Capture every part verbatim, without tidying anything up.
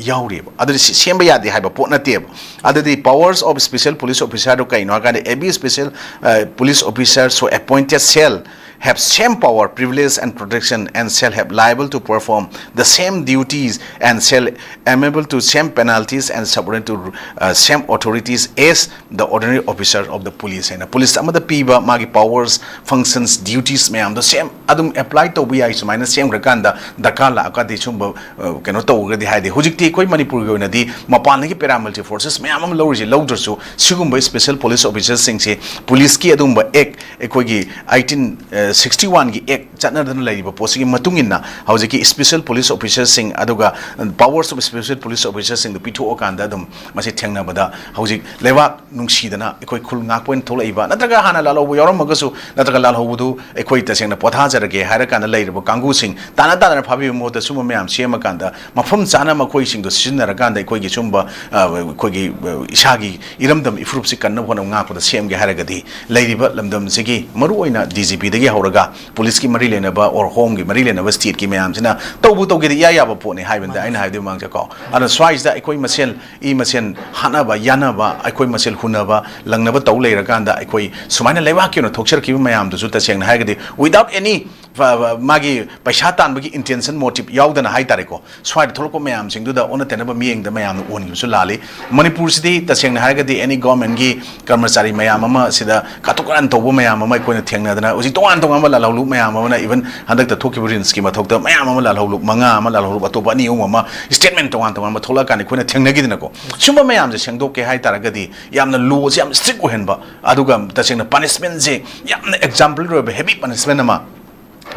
ꯌꯥꯎꯔꯤꯕ꯫ ꯑꯗꯨꯗꯤ ꯁꯤ ꯁꯦꯝꯕ ꯌꯥꯗꯦ ꯍꯥꯏꯕ ꯄꯣꯠ ꯅꯠꯇꯦꯕ꯫ ꯑꯗꯨꯗꯤ powers of special police officer ꯗꯣ ꯀꯩꯅꯣ ꯍꯥꯏ ꯀꯥꯟꯗ, every special police officer so appointed shall have same power, privilege and protection and shall have liable to perform the same duties and shall amenable to same penalties and subordinate to uh, same authorities as the ordinary officer of the police ꯍꯥꯏꯅ꯫ Police ꯑꯃꯗ ꯄꯤꯕ ꯃꯥꯒꯤ powers, functions, duties ꯃꯌꯥꯝꯗꯣ ꯁꯦꯝ ꯑꯗꯨꯝ apply ꯇꯧꯕ ꯌꯥꯏ꯫ ꯁꯨꯃꯥꯏꯅ ꯁꯦꯝꯈ꯭ꯔꯀꯥꯟꯗ ꯗꯔꯀꯥꯔ ꯂꯥꯛꯑꯀꯥꯟꯗ ꯁꯨꯝꯕ ꯀꯩꯅꯣ ꯇꯧꯈ꯭ꯔꯗꯤ꯫ ꯍꯥꯏꯗꯤ ꯍꯧꯖꯤꯛꯇꯤ ꯑꯩꯈꯣꯏ ꯃꯅꯤꯄꯨꯔꯒꯤ ꯑꯣꯏꯅꯗꯤ ꯃꯄꯥꯟꯗꯒꯤ paramilitary forces ꯃꯌꯥꯝ ꯑꯃ ꯂꯧꯔꯤꯁꯦ, ꯂꯧꯗ꯭ꯔꯁꯨ ꯁꯤꯒꯨꯝꯕ special police officer ꯁꯤꯡꯁꯦ ꯄꯨꯂꯤꯁꯀꯤ ꯑꯗꯨꯒꯨꯝꯕ act, ꯑꯩꯈꯣꯏꯒꯤ eighteen sixty one ꯒꯤ act ꯆꯠꯅꯗꯅ ꯂꯩꯔꯤꯕ ꯄꯣꯠꯁꯤꯒꯤ ꯃꯇꯨꯡ ꯏꯟꯅ ꯍꯧꯖꯤꯛꯀꯤ special police officer ꯁꯤꯡ ꯑꯗꯨꯒ powers of special police officer ꯁꯤꯡꯗꯨ ꯄꯤꯊꯣꯛꯑꯀꯥꯟꯗ ꯑꯗꯨꯝ ꯃꯁꯤ ꯊꯦꯡꯅꯕꯗ ꯍꯧꯖꯤꯛ ꯂꯩꯕꯥꯛ ꯅꯨꯡꯁꯤꯗꯅ ꯑꯩꯈꯣꯏ ꯈꯨꯜ ꯉꯥꯛꯄ ꯑꯣꯏꯅ ꯊꯣꯛꯂꯛꯏꯕ, ꯅꯠꯇ꯭ꯔꯒ ꯍꯥꯟꯅ ꯂꯥꯜꯍꯧꯕ ꯌꯥꯎꯔꯝꯃꯒꯁꯨ, ꯅꯠꯇ꯭ꯔꯒ ꯂꯥꯜꯍꯧꯕꯗꯨ ꯑꯩꯈꯣꯏ ꯇꯁꯦꯡꯅ ꯄꯣꯊꯥꯖꯔꯒꯦ ꯍꯥꯏꯔ ꯀꯥꯟꯗ ꯂꯩꯔꯤꯕ ꯀꯥꯡꯕꯨꯁꯤꯡ ꯇꯥꯟꯅ ꯇꯥꯟꯅꯅ ꯐꯥꯕꯤꯕ ꯃꯍꯨꯠꯇ ꯁꯨꯝꯕ ꯃꯌꯥꯝ ꯁꯦꯝꯃꯀꯥꯟꯗ ꯃꯐꯝ ꯆꯥꯅ ꯃꯈꯣꯏꯁꯤꯡꯗꯣ ꯁꯤꯖꯤꯟꯅꯔꯀꯥꯟꯗ ꯑꯩꯈꯣꯏꯒꯤ ꯁꯨꯝꯕ, ꯑ, ꯑꯩꯈꯣꯏꯒꯤ, ꯑ, ꯏꯁꯥꯒꯤ ꯏꯔꯝꯗꯝ ꯏꯐꯨꯔꯨꯞꯁꯤ ꯀꯟꯅꯕ ꯍꯣꯠꯅꯕ, ꯉꯥꯛꯄꯗ ꯁꯦꯝꯒꯦ ꯍꯥꯏꯔꯒꯗꯤ ꯂꯩꯔꯤꯕ ꯂꯝꯗꯝꯁꯤꯒꯤ ꯃꯔꯨꯑꯣꯏꯅ D G P ꯗꯒꯤ ꯍꯧꯔꯒ ꯄꯨꯂꯤꯁꯀꯤ ꯃꯔꯤ ꯂꯩꯅꯕ or home ꯒꯤ ꯃꯔꯤ ꯂꯩꯅꯕ state ꯀꯤ ꯃꯌꯥꯝꯁꯤꯅ ꯇꯧꯕꯨ ꯇꯧꯒꯦꯗꯤ ꯏꯌꯥ ꯌꯥꯕ ꯄꯣꯠꯅꯤ ꯍꯥꯏꯕꯅꯤꯗ ꯑꯩꯅ ꯍꯥꯏꯕꯗꯤ ꯃꯃꯥꯡꯁꯦꯀꯣ꯫ ꯑꯗꯣ ꯁ꯭ꯋꯥꯏꯁꯤꯗ ꯑꯩꯈꯣꯏ ꯃꯁꯦꯜ, ꯏ ꯃꯁꯦꯜ ꯍꯥꯠꯅꯕ, ꯌꯥꯅꯕ, ꯑꯩꯈꯣꯏ ꯃꯁꯦꯜ ꯍꯨꯟꯅꯕ, ꯂꯪꯅꯕ ꯇꯧ ꯂꯩꯔꯀꯥꯟꯗ ꯑꯩꯈꯣꯏ ꯁꯨꯃꯥꯏꯅ ꯂꯩꯕꯥꯛꯀꯤ ꯑꯣꯏꯅ ꯊꯣꯛꯆꯔꯛꯈꯤꯕ ꯃꯌꯥꯝꯗꯨꯁꯨ ꯇꯁꯦꯡꯅ ꯍꯥꯏꯔꯒꯗꯤ without any ꯐ-, ꯐ-, ꯃꯥꯒꯤ ꯄꯩꯁꯥ ꯇꯥꯟꯕꯒꯤ intention, motive ꯌꯥꯎꯗꯅ ꯍꯥꯏꯇꯥꯔꯦꯀꯣ, ꯁ꯭ꯋꯥꯏꯗ ꯊꯣꯛꯂꯛꯄ ꯃꯌꯥꯝꯁꯤꯡꯗꯨꯗ ꯑꯣꯟꯅ ꯇꯩꯅꯕ ꯃꯤꯠꯌꯦꯡꯗ ꯃꯌꯥꯝꯅ ꯎꯍꯟꯈꯤꯕꯁꯨ ꯂꯥꯜꯂꯤ꯫ ꯃꯅꯤꯄꯨꯔꯁꯤꯗꯤ ꯇꯁꯦꯡꯅ ꯍꯥꯏꯔꯒꯗꯤ any government ꯀꯤ ꯀꯔꯃꯆꯥꯔꯤ ꯃꯌꯥꯝ ꯑꯃ ꯁꯤꯗ ꯀꯥꯇꯨ ꯀꯥꯔꯟ ꯇꯧꯕ ꯃꯌꯥꯝ ꯑꯃ ꯑꯩꯈꯣꯏꯅ ꯊꯦꯡꯅꯗꯅ, ꯍꯧꯖꯤꯛ ꯇꯣꯉꯥꯟ ꯇꯣꯉꯥꯟꯕ ꯂꯥꯜꯍꯧꯂꯨꯞ ꯃꯌꯥꯝ ꯑꯃꯅ, even ꯍꯟꯗꯛꯇ ꯊꯣꯛꯈꯤꯕ ꯔꯤꯝꯁꯀꯤ ꯃꯊꯛꯇ ꯃꯌꯥꯝ ꯑꯃ ꯂꯥꯜꯍꯧꯂꯨꯞ ꯃꯉꯥ ꯑꯃ, ꯂꯥꯜꯍꯧꯂꯨꯞ ꯑꯇꯣꯞꯄ ꯑꯅꯤ ꯑꯍꯨꯝ ꯑꯃ statement ꯇꯣꯉꯥꯟ ꯇꯣꯉꯥꯟꯕ ꯊꯣꯛꯂꯛꯑꯀꯥꯟꯗ ꯑꯩꯈꯣꯏꯅ ꯊꯦꯡꯅꯈꯤꯗꯅꯀꯣ꯫ ꯁꯨꯝꯕ ꯃꯌꯥꯝꯁꯦ ꯁꯦꯡꯗꯣꯛꯀꯦ ꯍꯥꯏ ꯇꯥꯔꯒꯗꯤ ꯌꯥꯝꯅ law ꯁꯦ ꯌꯥꯝ strict ꯑꯣꯏꯍꯟꯕ, ꯑꯗꯨꯒ ꯇꯁꯦꯡꯅ punishment ꯁꯦ ꯌꯥꯝꯅ exemplary ꯑꯣꯏꯕ heavy punishment ꯑꯃ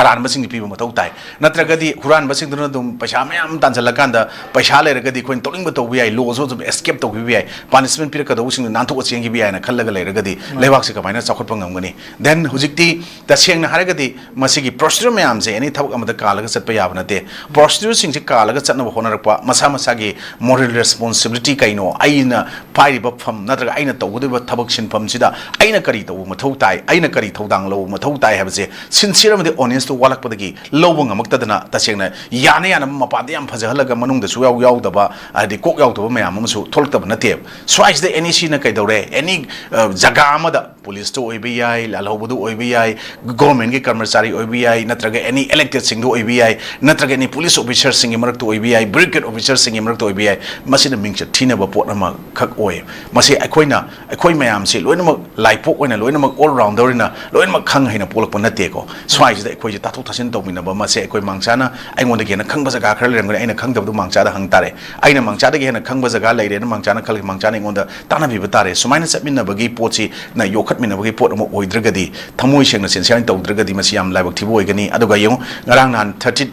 ꯑꯔꯥꯟꯕꯁꯤꯡꯗꯤ ꯄꯤꯕ ꯃꯊꯧ ꯇꯥꯏ꯫ ꯅꯠꯇ꯭ꯔꯒꯗꯤ ꯍꯨꯔꯥꯟꯕꯁꯤꯡꯗꯨꯅ ꯑꯗꯨꯝ ꯄꯩꯁꯥ ꯃꯌꯥꯝ ꯇꯥꯟꯁꯤꯜꯂꯀꯥꯟꯗ, ꯄꯩꯁꯥ ꯂꯩꯔꯒꯗꯤ ꯑꯩꯈꯣꯏꯅ ꯇꯧꯅꯤꯡꯕ ꯇꯧꯕ ꯌꯥꯏ, law ꯁꯨ ꯑꯗꯨꯝ escape ꯇꯧꯈꯤꯕ ꯌꯥꯏ, punishment ꯄꯤꯔꯛꯀꯗꯧꯕꯁꯤꯡꯗꯨ ꯅꯥꯟꯊꯣꯛꯑ ꯆꯦꯟꯈꯤꯕ ꯌꯥꯏꯅ ꯈꯜꯂꯒ ꯂꯩꯔꯒꯗꯤ ꯂꯩꯕꯥꯛꯁꯦ ꯀꯃꯥꯏꯅ ꯆꯥꯎꯈꯠꯄ ꯉꯝꯒꯅꯤ? Then ꯍꯧꯖꯤꯛꯇꯤ ꯇꯁꯦꯡꯅ ꯍꯥꯏꯔꯒꯗꯤ ꯃꯁꯤꯒꯤ procedure ꯃꯌꯥꯝꯁꯦ any ꯊꯕꯛ ꯑꯃꯗ ꯀꯥꯜꯂꯒ ꯆꯠꯄ ꯌꯥꯕ ꯅꯠꯇꯦ꯫ Procedure ꯁꯤꯡꯁꯦ ꯀꯥꯜꯂꯒ ꯆꯠꯅꯕ ꯍꯣꯠꯅꯔꯛꯄ, ꯃꯁꯥ ꯃꯁꯥꯒꯤ moral responsibility ꯀꯩꯅꯣ, ꯑꯩꯅ ꯄꯥꯏꯔꯤꯕ ꯐꯝ ꯅꯠꯇ꯭ꯔꯒ ꯑꯩꯅ ꯇꯧꯒꯗꯧꯔꯤꯕ ꯊꯕꯛ ꯁꯤꯟꯐꯝꯁꯤꯗ ꯑꯩꯅ ꯀꯔꯤ ꯇꯧꯕ ꯃꯊꯧ ꯇꯥꯏ, ꯑꯩꯅ ꯀꯔꯤ ꯊꯧꯗꯥꯡ ꯂꯧꯕ ꯃꯊꯧ ꯇꯥꯏ ꯍꯥꯏꯕꯁꯦ sincere ꯑꯃꯗꯤ honest ꯇꯣ ꯋꯥꯠꯂꯛꯄꯗꯒꯤ ꯂꯧꯕ ꯉꯝꯃꯛꯇꯗꯅ, ꯇꯁꯦꯡꯅ ꯌꯥꯅ ꯌꯥꯅꯕ ꯃꯄꯥꯟꯗ ꯌꯥꯝ ꯐꯖꯍꯜꯂꯒ ꯃꯅꯨꯡꯗ ꯁꯨꯛꯌꯥꯎ ꯌꯥꯎꯗꯕ, ꯍꯥꯏꯗꯤ ꯀꯣꯛ ꯌꯥꯎꯗꯕ ꯃꯌꯥꯝ ꯑꯃꯁꯨ ꯊꯣꯛꯂꯛꯇꯕ ꯅꯠꯇꯦꯕ꯫ ꯁ꯭ꯋꯥꯏꯁꯤꯗ ꯑꯦꯟ ꯏ ꯁꯤꯅ ꯀꯩꯗꯧꯔꯦ, ꯑꯦꯅꯤ ꯖꯒꯥ ꯑꯃꯗ ꯄꯨꯂꯤꯁꯇ ꯑꯣꯏꯕ ꯌꯥꯏ, ꯂꯥꯜꯍꯧꯕꯗ ꯑꯣꯏꯕ ꯌꯥꯏ, ꯒꯣꯔꯃꯦꯟꯒꯤ ꯀꯔꯃꯆꯥꯔꯤ ꯑꯣꯏꯕ ꯌꯥꯏ, ꯅꯠꯇ꯭ꯔꯒ ꯑꯦꯅꯤ ꯏꯂꯦꯛꯇꯦꯗꯁꯤꯡꯗ ꯑꯣꯏꯕ ꯌꯥꯏ, ꯅꯠꯇ꯭ꯔꯒ ꯑꯦꯅꯤ ꯄꯨꯂꯤꯁ ꯑꯣꯐꯤꯁꯔꯁꯤꯡꯒꯤ ꯃꯔꯛꯇ ꯑꯣꯏꯕ ꯌꯥꯏ, ꯕ꯭ꯌꯨꯔꯣꯀ꯭ꯔꯦꯠ ꯑꯣꯐꯤꯁꯔꯁꯤꯡꯒꯤ ꯃꯔꯛꯇ ꯑꯣꯏꯕ ꯌꯥꯏ, ꯃꯁꯤꯅ ꯃꯤꯡꯆꯠ ꯊꯤꯅꯕ ꯄꯣꯠ ꯑꯃꯈꯛ ꯑꯣꯏ꯫ ꯃꯁꯤ ꯑꯩꯈꯣꯏꯅ, ꯑꯩꯈꯣꯏ ꯃꯌꯥꯝꯁꯤ ꯂꯣꯏꯅꯃꯛ ꯂꯥꯏꯄꯣꯛ ꯑꯣꯏꯅ, ꯂꯣꯏꯅꯃꯛ ꯑꯣꯜ ꯔꯥꯎꯟꯗꯔ ꯑꯣꯏꯅ ꯂꯣꯏꯅꯃꯛ ꯈꯪ ꯍꯩꯅ ꯄꯣꯛꯂꯛꯄ ꯅꯠꯇꯦꯀꯣ꯫ ꯁ꯭ꯋꯥꯏꯁꯤꯗ ꯑꯩꯈꯣꯏꯁꯦ ꯇꯥꯊꯣꯛ ꯇꯥꯁꯤꯟ ꯇꯧꯃꯤꯟꯅꯕ, ꯃꯁꯦ ꯑꯩꯈꯣꯏ ꯃꯥꯡꯆꯥꯅ ꯑꯩꯉꯣꯟꯗꯒꯤ ꯍꯦꯟꯅ ꯈꯪꯕ ꯖꯒꯥ ꯈꯔ ꯂꯩꯔꯝꯒꯅꯤ, ꯑꯩꯅ ꯈꯪꯗꯕꯗꯨ ꯃꯥꯡꯆꯥꯗ ꯍꯪ ꯇꯥꯔꯦ꯫ ꯑꯩꯅ ꯃꯥꯡꯆꯥꯗꯒꯤ ꯍꯦꯟꯅ ꯈꯪꯕ ꯖꯒꯥ ꯂꯩꯔꯦꯅ ꯃꯥꯡꯆꯥꯅ ꯈꯜꯂꯒ ꯃꯥꯡꯆꯥꯅ ꯑꯩꯉꯣꯟꯗ ꯇꯥꯟꯅꯕꯤꯕ ꯇꯥꯔꯦ꯫ ꯁꯨꯃꯥꯏꯅ ꯆꯠꯃꯤꯟꯅꯕꯒꯤ ꯄꯣꯠꯁꯤꯅ ꯌꯣꯛꯈꯠꯃꯤꯟꯅꯕꯒꯤ ꯄꯣꯠ ꯑꯃ ꯑꯣꯏꯗ꯭ꯔꯒꯗꯤ, ꯊꯃꯣꯏ ꯁꯦꯡꯅ ꯁꯤꯟꯁꯤꯌꯥꯔꯤꯡ ꯇꯧꯗ꯭ꯔꯒꯗꯤ ꯃꯁꯤ ꯌꯥꯝ ꯂꯥꯏꯕꯛ ꯊꯤꯕ ꯑꯣꯏꯒꯅꯤ꯫ ꯑꯗꯨꯒ ꯌꯦꯡꯉꯨ, ꯉꯔꯥꯡ ꯅꯍꯥꯟ ꯊꯥꯔꯇꯤ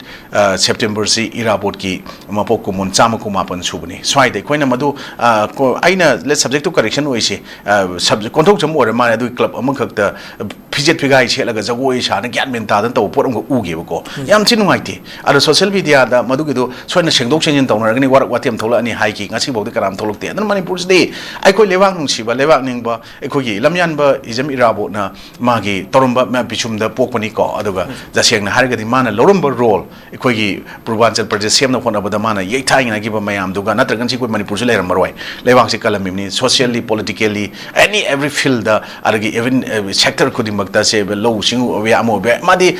ꯁꯦꯞꯇꯦꯝꯕꯔꯁꯤ ꯏꯔꯥꯕꯣꯠꯀꯤ ꯃꯄꯣꯛ ꯀꯨꯝꯑꯣꯟ ꯆꯥꯝꯃ ꯀꯨꯟꯃꯥꯄꯟ ꯁꯨꯕꯅꯤ꯫ ꯁ꯭ꯋꯥꯏꯗ ꯑꯩꯈꯣꯏꯅ ꯃꯗꯨ, ꯑ, ꯀꯣ-, ꯑꯩꯅ ꯁꯕꯖꯦꯛꯇꯨ ꯀꯔꯦꯛꯁꯟ ꯑꯣꯏꯁꯦ, ꯑ, ꯁꯕꯖꯦꯛ ꯀꯣꯟꯊꯣꯛꯆꯝ ꯑꯣꯏꯔ ꯃꯥꯜꯂꯦ꯫ ꯑꯗꯨꯒꯤ ꯀ꯭ꯂꯕ ꯑꯃꯈꯛꯇ ꯐꯤꯖꯦꯠ ꯐꯤꯒꯥꯏ ꯁꯦꯠꯂꯒ ꯖꯒꯣꯏ ꯁꯥꯅ ꯒ꯭ꯌꯥꯟ ꯃꯦꯟ ꯇꯥꯗꯅ ꯇꯧꯕ ꯄꯣꯠ ꯑꯃꯈꯛ ꯎꯈꯤꯕꯀꯣ꯫ ꯌꯥꯝ ꯊꯤ ꯅꯨꯡꯉꯥꯏꯇꯦ꯫ ꯑꯗꯣ ꯁꯣꯁꯤꯌꯦꯜ ꯃꯤꯗꯤꯌꯥꯗ ꯃꯗꯨꯒꯤꯗꯣ ꯁꯣꯏꯅ ꯁꯦꯡꯗꯣꯛ ꯁꯦꯡꯖꯤꯟ ꯇꯧꯅꯔꯒꯅꯤ, ꯋꯥꯔꯛ ꯋꯥꯇꯦꯝ ꯊꯣꯛꯂꯛꯑꯅꯤ ꯍꯥꯏꯈꯤ꯫ ꯉꯁꯤꯐꯥꯎꯗꯤ ꯀꯅꯥꯝ ꯊꯣꯛꯂꯛꯇꯦ꯫ ꯑꯗꯨꯅ ꯃꯅꯤꯄꯨꯔꯁꯤꯗꯤ ꯑꯩꯈꯣꯏ ꯂꯩꯕꯥꯛ ꯅꯨꯡꯁꯤꯕ, ꯂꯩꯕꯥꯛ ꯅꯤꯡꯕ ꯑꯩꯈꯣꯏꯒꯤ ꯂꯝꯌꯥꯟꯕ ꯏꯖꯝ ꯏꯔꯥꯕꯣꯠꯅ ꯃꯥꯒꯤ ꯇꯧꯔꯝꯕ ꯃꯌꯥꯝ ꯄꯤꯁꯨꯝꯗ ꯄꯣꯛꯄꯅꯤꯀꯣ꯫ ꯑꯗꯨꯒ ꯇꯁꯦꯡꯅ ꯍꯥꯏꯔꯒꯗꯤ ꯃꯥꯅ ꯂꯧꯔꯝꯕ ꯔꯣꯜ, ꯑꯩꯈꯣꯏꯒꯤ ꯄꯨꯔꯕꯥꯟꯆꯜ ꯄ꯭ꯔꯗꯦꯁ ꯁꯦꯝꯅ ꯍꯣꯠꯅꯕꯗ ꯃꯥꯅ ꯌꯩꯊꯥꯏꯅꯈꯤꯕ ꯃꯌꯥꯝꯗꯨꯒ ꯅꯠꯇ꯭ꯔꯒꯅ ꯁꯤ ꯑꯩꯈꯣꯏ ꯃꯅꯤꯄꯨꯔꯁꯤ ꯂꯩꯔꯝꯃꯔꯣꯏ꯫ ꯂꯩꯕꯥꯛꯁꯤ ꯀꯜꯂꯝꯃꯤꯕꯅꯤ, ꯁꯣꯁꯤꯌꯦꯜꯂꯤ, ꯄꯣꯂꯤꯇꯤꯀꯦꯜꯂꯤ, ꯑꯦꯅꯤ ꯑꯦꯕ꯭ꯔꯤ ꯐꯤꯜꯗ, ꯑꯗꯒꯤ ꯏꯚꯟ ꯁꯦꯛꯇꯔ ꯈꯨꯗꯤꯡꯃꯛꯇ, ꯁꯦ ꯂꯧꯎ ꯁꯤꯡꯎ ꯑꯣꯏꯕ ꯌꯥꯏ, ꯑꯃ ꯑꯣꯏꯕ ꯌꯥꯏ, ꯃꯥꯗꯤ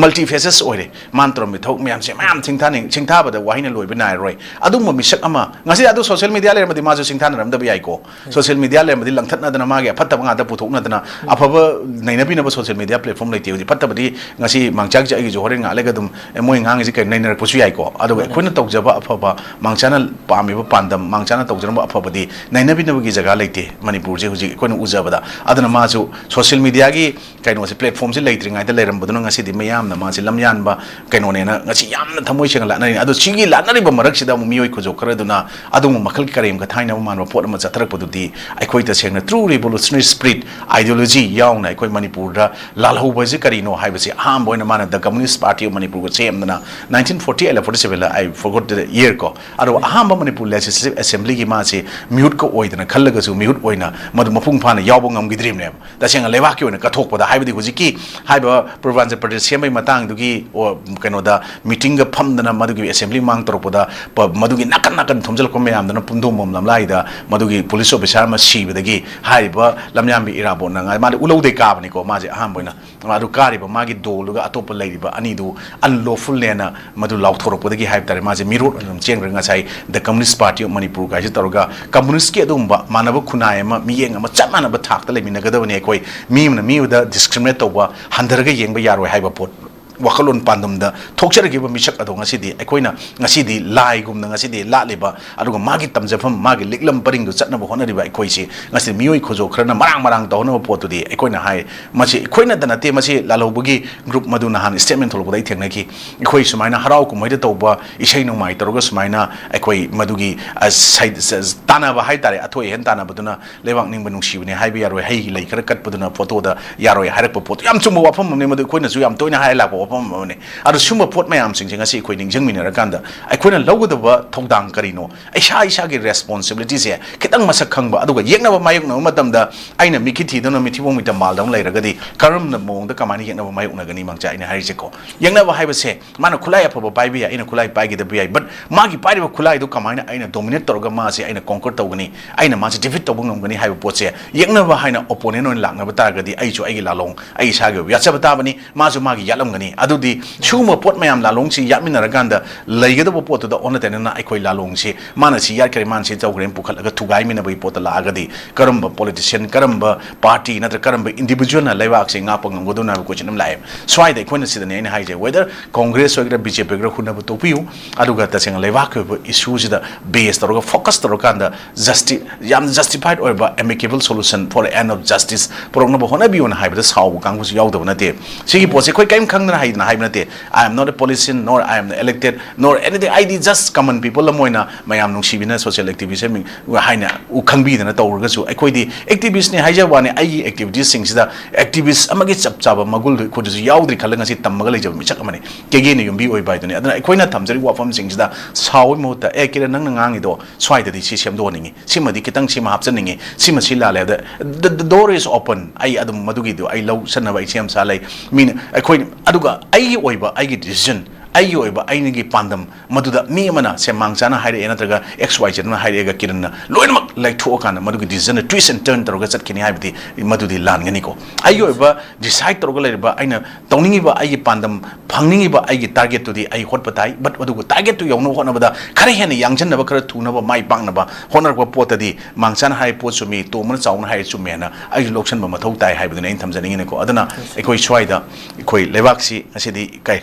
ꯃꯜꯇꯤ ꯐꯦꯁꯦꯁ ꯑꯣꯏꯔꯦ꯫ ꯃꯥꯅ ꯇꯧꯔꯝꯃꯤ ꯊꯕꯛ ꯃꯌꯥꯝꯁꯦ ꯃꯌꯥꯝ ꯁꯤꯡꯊꯥꯅꯤꯡ-, ꯁꯤꯡꯊꯥꯕꯗ ꯋꯥꯍꯩꯅ ꯂꯣꯏꯕ ꯅꯥꯏꯔꯔꯣꯏ꯫ ꯑꯗꯨꯒꯨꯝꯕ ꯃꯤꯁꯛ ꯑꯃ, ꯉꯁꯤ ꯑꯗꯨ ꯁꯣꯁꯤꯌꯦꯜ ꯃꯤꯗꯤꯌꯥ ꯂꯩꯔꯝꯃꯗꯤ ꯃꯥꯁꯨ ꯁꯤꯡꯊꯥꯅꯔꯝꯗꯕ ꯌꯥꯏꯀꯣ꯫ ꯁꯣꯁꯤꯌꯦꯜ ꯃꯤꯗꯤꯌꯥ ꯂꯩꯔꯝꯃꯗꯤ ꯂꯪꯊꯠꯅꯗꯅ, ꯃꯥꯒꯤ ꯑꯐꯠꯇꯕ ꯉꯥꯛꯇ ꯄꯨꯊꯣꯛꯅꯗꯅ, ꯑꯐꯕ ꯅꯩꯅꯕꯤꯅꯕ ꯁꯣꯁꯤꯌꯦꯜ ꯃꯤꯗꯤꯌꯥ ꯄ꯭ꯂꯦꯠꯐꯣꯔꯝ ꯂꯩꯇꯦ ꯍꯧꯖꯤꯛ꯫ ꯐꯠꯇꯕꯗꯤ ꯉꯁꯤ ꯃꯥꯡꯆꯥꯛꯁꯦ ꯑꯩꯒꯤꯁꯨ ꯍꯣꯔꯦꯟ ꯉꯥꯏꯍꯥꯛ ꯂꯩꯒ ꯑꯗꯨꯝ, ꯑꯦ, ꯃꯣꯏ ꯉꯥꯡꯉꯤꯁꯦ ꯀꯩꯅꯣ ꯅꯩꯅꯔꯛꯄꯁꯨ ꯌꯥꯏꯀꯣ꯫ ꯑꯗꯨꯒ ꯑꯩꯈꯣꯏꯅ ꯇꯧꯖꯕ ꯑꯐꯕ, ꯃꯥꯡꯆꯥꯅ ꯄꯥꯝꯃꯤꯕ ꯄꯥꯟꯗꯝ, ꯃꯥꯡꯆꯥꯅ ꯇꯧꯖꯔꯝꯕ ꯑꯐꯕꯗꯤ ꯅꯩꯅꯕꯤꯅꯕꯒꯤ ꯖꯒꯥ ꯂꯩꯇꯦ ꯃꯅꯤꯄꯨꯔꯁꯦ ꯍꯧꯖꯤꯛ ꯑꯩꯈꯣꯏꯅ ꯎꯖꯕꯗ꯫ ꯑꯗꯨꯅ ꯃꯥꯁꯨ ꯁꯣꯁꯤꯌꯦꯜ ꯃꯤꯗꯤꯌꯥꯒꯤ ꯀꯩꯅꯣꯁꯦ, ꯄ꯭ꯂꯦꯠꯐꯣꯝꯁꯦ ꯂꯩꯇ꯭ꯔꯤꯉꯩꯗ ꯂꯩꯔꯝꯕꯗꯨꯅ ꯉꯁꯤꯗꯤ ꯃꯤꯌꯥꯝꯅ ꯃꯥꯁꯦ ꯂꯝꯌꯥꯟꯕ ꯀꯩꯅꯣꯅꯦꯅ ꯉꯁꯤ ꯌꯥꯝꯅ ꯊꯃꯣꯏ ꯁꯦꯡꯅ ꯂꯥꯠꯅꯔꯤ꯫ ꯑꯗꯣ ꯁꯤꯒꯤ ꯂꯥꯠꯅꯔꯤꯕ ꯃꯔꯛꯁꯤꯗ ꯑꯃꯨꯛ ꯃꯤꯑꯣꯏ ꯈꯨꯖꯣꯛ ꯈꯔꯗꯨꯅ ꯑꯗꯨꯒꯨꯝꯕ ꯃꯈꯜꯒꯤ ꯀꯔꯦꯝ ꯀꯊꯥꯏꯅꯕ ꯃꯥꯟꯕ ꯄꯣꯠ ꯑꯃ ꯆꯠꯊꯔꯛꯄꯗꯨꯗꯤ ꯑꯩꯈꯣꯏ ꯇꯁꯦꯡꯅ true revolutionary spirit, ideology ꯌꯥꯎꯅ ꯑꯩꯈꯣꯏ ꯃꯅꯤꯄꯨꯔꯗ ꯂꯥꯜꯍꯧꯕ ꯍꯥꯏꯁꯦ ꯀꯔꯤꯅꯣ ꯍꯥꯏꯕꯁꯤ ꯑꯍꯥꯟꯕ ꯑꯣꯏꯅ ꯃꯥꯅ The Communist Party of Manipur ꯒ ꯁꯦꯝꯗꯅ nineteen forty eight ꯂ forty seven ꯂ, I forgot the year ꯀꯣ, ꯑꯗꯨꯒ ꯑꯍꯥꯟꯕ ꯃꯅꯤꯄꯨꯔ Legislative Assembly ꯒꯤ ꯃꯥꯁꯤ ꯃꯤꯍꯨꯠꯀ ꯑꯣꯏꯗꯅ ꯈꯜꯂꯒꯁꯨ ꯃꯤꯍꯨꯠ ꯑꯣꯏꯅ ꯃꯗꯨ ꯃꯄꯨꯡ ꯐꯥꯅ ꯌꯥꯎꯕ ꯉꯝꯈꯤꯗ꯭ꯔꯤꯕꯅꯦꯕ꯫ ꯇꯁꯦꯡꯅ ꯂꯩꯕꯥꯛꯀꯤ ꯑꯣꯏꯅ ꯀꯠꯊꯣꯛ ꯄꯗ, ꯍꯥꯏꯕꯗꯤ ꯍꯧꯖꯤꯛꯀꯤ ꯍꯥꯏꯔꯤꯕ ꯄꯨꯔꯕꯥꯟꯆꯜ ꯄ꯭ꯔꯗꯦꯁ ꯁꯦꯝꯕꯒꯤ ꯃꯇꯥꯡꯗꯨꯒꯤ, ꯑꯣ, ꯀꯩꯅꯣꯗ ꯃꯤꯇꯤꯡꯒ ꯐꯝꯗꯅ ꯃꯗꯨꯒꯤ ꯑꯦꯁꯦꯝꯕ꯭ꯂꯤ ꯃꯥꯡ ꯇꯧꯔꯛꯄꯗ, ꯄ-, ꯃꯗꯨꯒꯤ ꯅꯥꯀꯟ ꯅꯥꯀꯟ ꯊꯣꯝꯖꯤꯜꯂꯛꯄ ꯃꯌꯥꯝꯗꯨꯅ ꯄꯨꯡꯗꯣꯡꯕꯝ ꯂꯝꯂꯥꯏꯗ ꯃꯗꯨꯒꯤ ꯄꯨꯂꯤꯁ ꯑꯣꯐꯤꯁꯥꯔ ꯑꯃ ꯁꯤꯕꯗꯒꯤ ꯍꯥꯏꯔꯤꯕ ꯂꯝꯌꯥꯝꯕꯤ ꯏꯔꯥꯕꯣꯠꯅ ꯉꯥꯏ-, ꯃꯥꯗꯤ ꯎꯂꯧꯗꯩ ꯀꯥꯕꯅꯤꯀꯣ, ꯃꯥꯁꯦ ꯑꯍꯥꯟꯕ ꯑꯣꯏꯅ꯫ ꯑꯗꯨ ꯀꯥꯔꯤꯕ ꯃꯥꯒꯤ ꯗꯣꯜꯗꯨꯒ ꯑꯇꯣꯞꯄ ꯂꯩꯔꯤꯕ ꯑꯅꯤꯗꯨ ꯑꯟꯂꯣꯐꯨꯜꯅꯦꯅ ꯃꯗꯨ ꯂꯥꯎꯊꯣꯔꯛꯄꯗꯒꯤ ꯍꯥꯏꯕ ꯇꯥꯔꯦ, ꯃꯥꯁꯦ ꯃꯤꯔꯣꯠ ꯑꯗꯨꯝ ꯆꯦꯟꯈ꯭ꯔꯦ꯫ ꯉꯁꯥꯏ The Communist Party of Manipur ꯀꯥꯏꯁꯦ ꯇꯧꯔꯒ ꯀꯝꯃꯨꯅꯤꯁ꯭ꯠꯀꯤ ꯑꯗꯨꯒꯨꯝꯕ ꯃꯥꯟꯅꯕ ꯈꯨꯟꯅꯥꯏ ꯑꯃ, ꯃꯤꯠꯌꯦꯡ ꯑꯃ, ꯆꯞ ꯃꯥꯟꯅꯕ ꯊꯥꯛꯇ ꯂꯩꯃꯤꯟꯅꯒꯗꯕꯅꯤ ꯑꯩꯈꯣꯏ꯫ ꯃꯤ ꯑꯃꯅ ꯃꯤ ꯑꯃꯗ ꯗꯤꯁꯀ꯭ꯔꯤꯃꯤꯅꯦꯠ ꯇꯧꯕ, ꯍꯟꯊꯔꯒ ꯌꯦꯡꯕ ꯌꯥꯔꯣꯏ ꯍꯥꯏꯕ ꯄꯣꯠ, ꯋꯥꯈꯜꯂꯣꯟ ꯄꯥꯟꯗꯝꯗ ꯊꯣꯛꯆꯔꯛꯈꯤꯕ ꯃꯤꯁꯛ ꯑꯗꯣ ꯉꯁꯤꯗꯤ ꯑꯩꯈꯣꯏꯅ, ꯉꯁꯤꯗꯤ ꯂꯥꯏꯒꯨꯝꯅ ꯉꯁꯤꯗꯤ ꯂꯥꯠꯂꯤꯕ, ꯑꯗꯨꯒ ꯃꯥꯒꯤ ꯇꯝꯖꯐꯝ, ꯃꯥꯒꯤ ꯂꯤꯛꯂꯝ ꯄꯔꯤꯡꯗꯨ ꯆꯠꯅꯕ ꯍꯣꯠꯅꯔꯤꯕ ꯑꯩꯈꯣꯏꯁꯤ ꯉꯁꯤꯗꯤ ꯃꯤꯑꯣꯏ ꯈꯨꯖꯣ ꯈꯔꯅ ꯃꯔꯥꯡ ꯃꯔꯥꯡ ꯇꯧꯍꯟꯅꯕ ꯄꯣꯠꯇꯨꯗꯤ ꯑꯩꯈꯣꯏꯅ ꯍꯥꯏ꯫ ꯃꯁꯤ ꯑꯩꯈꯣꯏꯅꯗ ꯅꯠꯇꯦ, ꯃꯁꯤ ꯂꯥꯜꯍꯧꯕꯒꯤ ꯒ꯭ꯔꯨꯞ ꯃꯗꯨ ꯅꯍꯥꯟ ꯁ꯭ꯇꯦꯠꯃꯦꯟ ꯊꯣꯛꯂꯛꯄꯗ ꯑꯩ ꯊꯦꯡꯅꯈꯤ꯫ ꯑꯩꯈꯣꯏ ꯁꯨꯃꯥꯏꯅ ꯍꯔꯥꯎ ꯀꯨꯝꯍꯩꯗ ꯇꯧꯕ ꯏꯁꯩ ꯅꯣꯡꯃꯥꯏ ꯇꯧꯔꯒ ꯁꯨꯃꯥꯏꯅ ꯑꯩꯈꯣꯏ ꯃꯗꯨꯒꯤ, ꯑ, ꯁꯩ-, ꯁ-, ꯇꯥꯟꯅꯕ ꯍꯥꯏ ꯇꯥꯔꯦ, ꯑꯊꯣꯏ ꯑꯍꯦꯟ ꯇꯥꯟꯅꯕꯗꯨꯅ ꯂꯩꯕꯥꯛ ꯅꯤꯡꯕ ꯅꯨꯡꯁꯤꯕꯅꯦ ꯍꯥꯏꯕ ꯌꯥꯔꯣꯏ꯫ ꯍꯩ ꯂꯩ ꯈꯔ ꯀꯠꯄꯗꯨꯅ ꯐꯣꯇꯣꯗ ꯌꯥꯔꯣꯏ ꯍꯥꯏꯔꯛꯄ ꯄꯣꯠꯇꯨ ꯌꯥꯝ ꯆꯨꯝꯕ ꯋꯥꯐꯝ ꯑꯃꯅꯤ꯫ ꯃꯗꯨ ꯑꯩꯈꯣꯏꯅꯁꯨ ꯌꯥꯝ ꯇꯣꯏꯅ ꯍꯥꯏ ꯂꯥꯛꯄ ꯋꯥꯐꯝ ꯑꯃꯅꯤ꯫ ꯑꯗꯨ ꯁꯨꯝꯕ ꯄꯣꯠ ꯃꯌꯥꯝꯁꯤꯡꯁꯦ ꯉꯁꯤ ꯑꯩꯈꯣꯏ ꯅꯤꯡꯁꯤꯡꯃꯤꯟꯅꯔꯀꯥꯟꯗ ꯑꯩꯈꯣꯏꯅ ꯂꯧꯒꯗꯕ ꯊꯧꯗꯥꯡ ꯀꯔꯤꯅꯣ? ꯏꯁꯥ ꯏꯁꯥꯒꯤ ꯔꯦꯁꯄꯣꯟꯁꯤꯕꯤꯂꯤꯇꯤꯁꯦ ꯈꯤꯇꯪ ꯃꯁꯛ ꯈꯪꯕ, ꯑꯗꯨꯒ ꯌꯦꯛꯅꯕ ꯃꯥꯌꯣꯛꯅꯕ ꯃꯇꯝꯗ ꯑꯩꯅ ꯃꯤꯠꯈꯤ ꯊꯤꯗꯨꯅ ꯃꯤꯊꯤꯕꯣꯡ ꯃꯤꯇꯝꯕꯥꯜꯗ ꯑꯃ ꯂꯩꯔꯒꯗꯤ ꯀꯔꯝꯕ ꯃꯑꯣꯡꯗ ꯀꯃꯥꯏꯅ ꯌꯦꯛꯅꯕ ꯃꯥꯌꯣꯛꯅꯒꯅꯤ? ꯃꯪꯆꯥ, ꯑꯩꯅ ꯍꯥꯏꯔꯤꯁꯦꯀꯣ, ꯌꯦꯛꯅꯕ ꯍꯥꯏꯕꯁꯦ ꯃꯥꯅ ꯈꯨꯠꯂꯥꯏ ꯑꯐꯕ ꯄꯥꯏꯕ ꯌꯥꯏ, ꯑꯩꯅ ꯈꯨꯠꯂꯥꯏ ꯄꯥꯏꯈꯤꯗꯕ ꯌꯥꯏ, but ꯃꯥꯒꯤ ꯄꯥꯏꯔꯤꯕ ꯈꯨꯠꯂꯥꯏꯗꯨ ꯀꯃꯥꯏꯅ ꯑꯩꯅ ꯗꯣꯃꯤꯅꯦꯠ ꯇꯧꯔꯒ ꯃꯥꯁꯦ ꯑꯩꯅ ꯀꯣꯡꯀꯔ ꯇꯧꯒꯅꯤ, ꯑꯩꯅ ꯃꯥꯁꯦ ꯗꯤꯐꯤꯠ ꯇꯧꯕ ꯉꯝꯒꯅꯤ ꯍꯥꯏꯕ ꯄꯣꯠꯁꯦ ꯌꯦꯛꯅꯕ ꯍꯥꯏꯅ ꯑꯣꯄꯣꯅꯦꯟ ꯑꯣꯏꯅ ꯂꯥꯛꯅꯕ ꯇꯥꯔꯒꯗꯤ ꯑꯩꯁꯨ ꯑꯩꯒꯤ ꯂꯥꯂꯣꯡ ꯑꯩ ꯏꯁꯥꯒꯤ ꯑꯣꯏꯕ ꯌꯥꯠꯆꯕ ꯇꯥꯕꯅꯤ, ꯃꯥꯁꯨ ꯃꯥꯒꯤ ꯌꯥꯠꯂꯝꯒꯅꯤ꯫ ꯑꯗꯨꯗꯤ ꯁꯤꯒꯨꯝꯕ ꯄꯣꯠ ꯃꯌꯥꯝ ꯂꯥꯂꯣꯡꯁꯤ ꯌꯥꯠꯃꯤꯟꯅꯔꯀꯥꯟꯗ ꯂꯩꯒꯗꯕ ꯄꯣꯠꯇꯨꯗ ꯑꯣꯟꯅ ꯇꯩꯅꯅ ꯑꯩꯈꯣꯏ ꯂꯥꯂꯣꯡꯁꯤ ꯃꯥꯅ ꯁꯤ ꯌꯥꯠꯈ꯭ꯔꯦ, ꯃꯥꯅ ꯁꯤ ꯇꯧꯈ꯭ꯔꯦꯅ ꯄꯨꯈꯠꯂꯒ ꯊꯨꯒꯥꯏꯃꯤꯟꯅꯕꯒꯤ ꯄꯣꯠꯇ ꯂꯥꯛꯑꯒꯗꯤ ꯀꯔꯝꯕ ꯄꯣꯂꯤꯇꯤꯁꯤꯌꯟ, ꯀꯔꯝꯕ ꯄꯥꯔꯇꯤ ꯅꯠꯇ꯭ꯔ ꯀꯔꯝꯕ ꯏꯟꯗꯤꯚꯤꯖꯨꯋꯦꯜꯅ ꯂꯩꯕꯥꯛꯁꯦ ꯉꯥꯛꯄ ꯉꯝꯒꯗꯣꯏꯅꯣ ꯍꯥꯏꯕ ꯀꯣꯏꯁꯟ ꯑꯃ ꯂꯥꯛꯑꯦ꯫ ꯁ꯭ꯋꯥꯏꯗ ꯑꯩꯈꯣꯏꯅ ꯁꯤꯗꯅꯦ ꯑꯩꯅ ꯍꯥꯏꯁꯦ, whether ꯀꯣꯡꯒ꯭ꯔꯦꯁ ꯑꯣꯏꯒꯦꯔꯥ, ꯕꯤ ꯖꯦ ꯄꯤ ꯑꯣꯏꯒꯦꯔꯥ, ꯍꯨꯟꯅꯕ ꯇꯣꯛꯄꯤꯌꯨ꯫ ꯑꯗꯨꯒ ꯇꯁꯦꯡꯅ ꯂꯩꯕꯥꯛꯀꯤ ꯑꯣꯏꯕ ꯏꯁꯨꯁꯤꯗ ꯕꯦꯁ ꯇꯧꯔꯒ, ꯐꯣꯀꯁ ꯇꯧꯔꯀꯥꯟꯗ ꯖꯁꯇꯤ-, ꯌꯥꯝꯅ ꯖꯁꯇꯤꯐꯥꯏꯠ ꯑꯣꯏꯕ amicable solution for the end of justice ꯄꯨꯔꯛꯅꯕ ꯍꯣꯠꯅꯕꯤꯌꯨꯅ ꯍꯥꯏꯕꯗ ꯁꯥꯎꯕ ꯀꯥꯡꯕꯨꯁꯨ ꯌꯥꯎꯗꯕ ꯅꯠꯇꯦ꯫ ꯁꯤꯒꯤ ꯄꯣꯠꯁꯦ ꯑꯩꯈꯣꯏ ꯀꯔꯤꯝ ꯈꯪꯗꯅ ꯍꯥꯏꯗꯅ ꯍꯥꯏꯕ ꯅꯠꯇꯦ꯫ I am not a politician, nor I am elected, nor anything. ꯑꯩꯗꯤ just common people ꯑꯃ ꯑꯣꯏꯅ ꯃꯌꯥꯝ ꯅꯨꯡꯁꯤꯕꯤꯅ social activist ꯑꯃ ꯍꯥꯏꯅ ꯎ ꯈꯪꯕꯤꯗꯅ ꯇꯧꯔꯒꯁꯨ, ꯑꯩꯈꯣꯏꯗꯤ activistꯅꯤ ꯍꯥꯏꯖꯕ ꯋꯥꯅꯤ꯫ ꯑꯩꯒꯤ activitiesꯁꯤꯡꯁꯤꯗ activist ꯑꯃꯒꯤ ꯆꯞ ꯆꯥꯕ ꯃꯒꯨꯟꯗꯨ ꯑꯩꯈꯣꯏꯗꯁꯨ ꯌꯥꯎꯗ꯭ꯔꯤ ꯈꯜꯂꯒ ꯉꯁꯤ ꯇꯝꯃꯒ ꯂꯩꯖꯕ ꯃꯤꯁꯛ ꯑꯃꯅꯤ꯫ ꯀꯦꯒꯦꯅ ꯌꯨꯝꯕꯤ ꯑꯣꯏꯕ ꯍꯥꯏꯗꯨꯅꯤ꯫ ꯑꯗꯨꯅ ꯑꯩꯈꯣꯏꯅ ꯊꯝꯖꯔꯤꯕ ꯋꯥꯐꯝꯁꯤꯡꯁꯤꯗ ꯁꯥꯎꯕꯒꯤ ꯃꯍꯨꯠꯇ, "ꯑꯦ ꯀꯤꯔꯟ, ꯅꯪꯅ ꯉꯥꯡꯉꯤꯗꯣ ꯁ꯭ꯋꯥꯏꯗꯗꯤ ꯁꯤ ꯁꯦꯝꯗꯣꯛꯍꯟꯅꯤꯡꯉꯤ, ꯁꯤꯃꯗꯤ ꯈꯤꯇꯪ ꯁꯤꯃ ꯍꯥꯞꯆꯟꯅꯤꯡꯉꯤ, ꯁꯤꯃ ꯁꯤ ꯂꯥꯜꯂꯦ" ꯍꯥꯏꯕꯗ, the, the door is open꯫ ꯑꯩ ꯑꯗꯨꯝ ꯃꯗꯨꯒꯤꯗꯨ ꯑꯩ ꯂꯧꯁꯟꯅꯕ ꯑꯩ ꯁꯦꯝ ꯁꯥ ꯂꯩ꯫ ꯃꯤꯅ ꯑꯩꯈꯣꯏ, ꯑꯗꯨꯒ ꯑꯩꯒꯤ ꯑꯣꯏꯕ ꯑꯩꯒꯤ decision, ꯑꯩꯒꯤ ꯑꯣꯏꯕ ꯑꯩꯒꯤ ꯄꯥꯟꯗꯝ, ꯃꯗꯨꯗ ꯃꯤ ꯑꯃꯅ ꯁꯦ ꯃꯥꯡꯆꯥꯅ ꯍꯥꯏꯔꯛꯑꯦ ꯅꯠꯇ꯭ꯔꯒ X Y Z ꯑꯃꯅ ꯍꯥꯏꯔꯛꯑꯦꯒ ꯀꯤꯔꯟꯅ ꯂꯣꯏꯅꯃꯛ ꯂꯩꯊꯣꯛꯑꯀꯥꯟꯗ ꯃꯗꯨꯒꯤ decisionꯗ twist and turn ꯇꯧꯔꯒ ꯆꯠꯈꯤꯅꯤ ꯍꯥꯏꯕꯗꯤ ꯃꯗꯨꯗꯤ ꯂꯥꯟꯒꯅꯤꯀꯣ꯫ ꯑꯩꯒꯤ ꯑꯣꯏꯕ decide ꯇꯧꯔꯒ ꯂꯩꯔꯤꯕ, ꯑꯩꯅ ꯇꯧꯅꯤꯡꯉꯤꯕ ꯑꯩꯒꯤ ꯄꯥꯟꯗꯝ ꯐꯪꯅꯤꯡꯉꯤꯕ ꯑꯩꯒꯤ targetꯇꯨꯗꯤ ꯑꯩ ꯍꯣꯠꯄ ꯇꯥꯏ, but ꯑꯗꯨꯕꯨ targetꯇꯨ ꯌꯧꯅꯕ ꯍꯣꯠꯅꯕꯗ ꯈꯔ ꯍꯦꯟꯅ ꯌꯥꯡꯁꯤꯟꯅꯕ, ꯈꯔ ꯊꯨꯅꯕ ꯃꯥꯏ ꯄꯥꯛꯅꯕ ꯍꯣꯠꯅꯔꯛꯄ ꯄꯣꯠꯇꯗꯤ ꯃꯥꯡꯆꯥꯅ ꯍꯥꯏꯔꯤꯕ ꯄꯣꯠ ꯆꯨꯝꯃꯤ, ꯇꯣꯝꯕꯅ ꯆꯥꯎꯅ ꯍꯥꯏꯔꯤꯕ ꯆꯨꯝꯃꯦꯅ ꯑꯩꯁꯨ ꯂꯧꯁꯟꯕ ꯃꯊꯧ ꯇꯥꯏ ꯍꯥꯏꯕꯗꯨꯅꯤ ꯑꯩꯅ ꯊꯝꯖꯅꯤꯡꯉꯤꯅꯀꯣ꯫ ꯑꯗꯨꯅ ꯑꯩꯈꯣꯏ ꯁ꯭ꯋꯥꯏꯗ ꯑꯩꯈꯣꯏ ꯂꯩꯕꯥꯛꯁꯤ ꯉꯁꯤꯗꯤ ꯀꯩ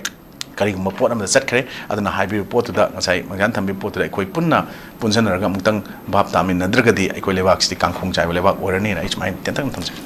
ꯀꯔꯤꯒꯨꯝꯕ ꯄꯣꯠ ꯑꯃꯗ ꯆꯠꯈ꯭ꯔꯦ꯫ ꯑꯗꯨꯅ ꯍꯥꯏꯕꯤꯔꯤꯕ ꯄꯣꯠꯇꯨꯗ, ꯉꯁꯥꯏ ꯃꯥꯡꯆꯥꯅ ꯊꯝꯕꯤꯕ ꯄꯣꯠꯇꯨꯗ ꯑꯩꯈꯣꯏ ꯄꯨꯟꯅ ꯄꯨꯟꯁꯤꯟꯅꯔꯒ ꯑꯃꯨꯛꯇꯪ ꯚꯥꯞ ꯇꯥꯃꯤꯟꯅꯗ꯭ꯔꯒꯗꯤ ꯑꯩꯈꯣꯏ ꯂꯩꯕꯥꯛꯁꯤꯗꯤ ꯀꯥꯡꯈꯣꯡ ꯆꯥꯏꯕ ꯂꯩꯕꯥꯛ ꯑꯣꯏꯔꯅꯤꯅ ꯑꯩ ꯁꯨꯃꯥꯏꯅ ꯇꯦꯟꯇꯛꯅ ꯊꯝꯖꯒꯦ꯫